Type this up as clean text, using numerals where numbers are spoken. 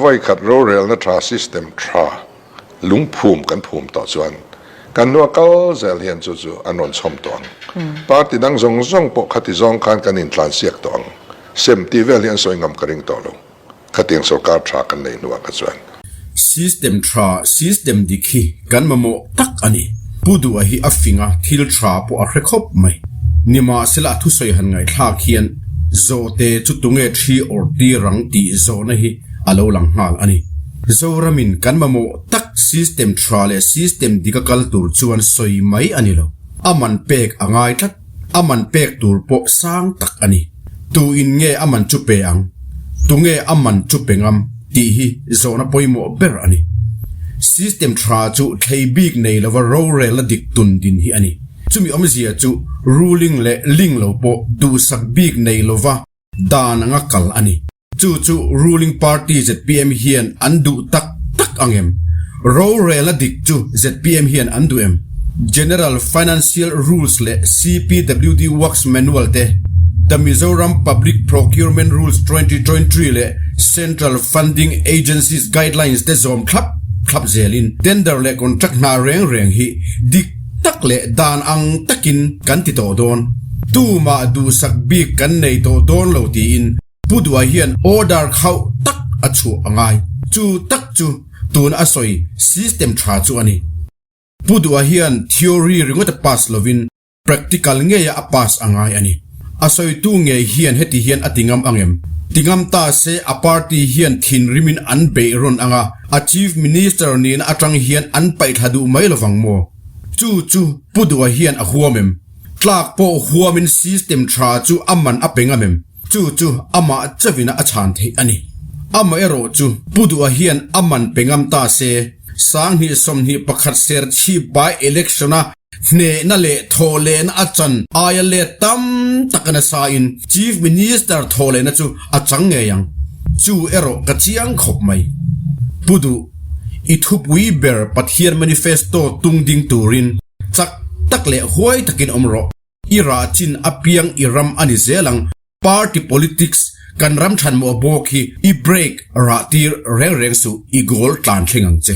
vawi khat rorelna tha system tha lungphum kan phum tawh chuan kan hnua kal zel hian chu chu an rawn chhawm tawh ang. Party dang zawng zawng pawh khati zawng khan kan intlansiak tawh ang. Sem tih vel hi an sawi ngam ka ring tawh lo. Khatiang sorkar tha kan nei hnuah kha chuan. System tha, system dik hi kan mamawh tak a ni. Pu Duha hi a fing a, thil tha pawh a hre khawp mai. Nimahsela a thusawi han ngaihthlak hian zawhte chu tunge thi awrh tir ang tih zawhna hi a lo lang nghal a ni. Zoramin kan mamawh tak system tha leh system dik a kal tur chuan sawi mai a ni lo. A man pek a ngai tlat. A man pek tur pawh sang tak a ni. Tu in nge a man chu pe ang? Tu nge a man chu pe ngam? tih hi zawhna pawimawh ber a ni. System tha chu thlei bik nei lova rorelna dik tun din hi a ni. Chumi awmzia chu ruling leh ling lo pawh duhsak bik nei lova dan anga kal a ni. Chu chu ruling party zpm hian an duh tak tak ang em? Rorelna dik chu zpm hian an duh em? General Financial Rules leh CPWD Works Manual te, The Mizoram Public Procurement Rules 2023 leh Central Funding Agencies Guidelines te zawm thlap thlap zelin tender leh contract hna reng reng hi dik tak leh dan ang takin kan ti tawh dawn. Tumah duhsak bik kan nei tawh dawn lo tiin Pu Dua hian order khauh tak a chhuah a ngai. Chu tak chu tun a sawi system tha chu a ni. Pu Dua hian theory ringawt a pass lovin practical ngeia a pass a ngai a ni. A sawitu ngei hian heti hian a ti ngam ang em? Ti ngam ta se a party hian thinrimin an beih rawn ang a, a Chief Minister nihna atang hian an paihthla duh mai lovang maw? Chu chu Pu Dua hian a huam em? Tlak pawh huamin system tha chu a man a pe ngam em? Chu chu amah chauhin a chhan theih a ni. Amaherawh chu Pu Duha hian a man pe ngam ta se, 2021 Serchhip by election-a hnehna leh thawhlehna a chan aia let tam tak a nasa in Chief Minister thawhlehna chu a chang ngei ang. Chu erawh ka chiang khawp mai. Pu Duh, i thupui ber Pathian manifesto tung ding turin chak tak leh huai takin awm rawh. I rah chin apiang i ram a ni zel ang. Party politics kan ram thanmawh bawk hi i break rah tir reng reng suh i goal tlan thleng ang che.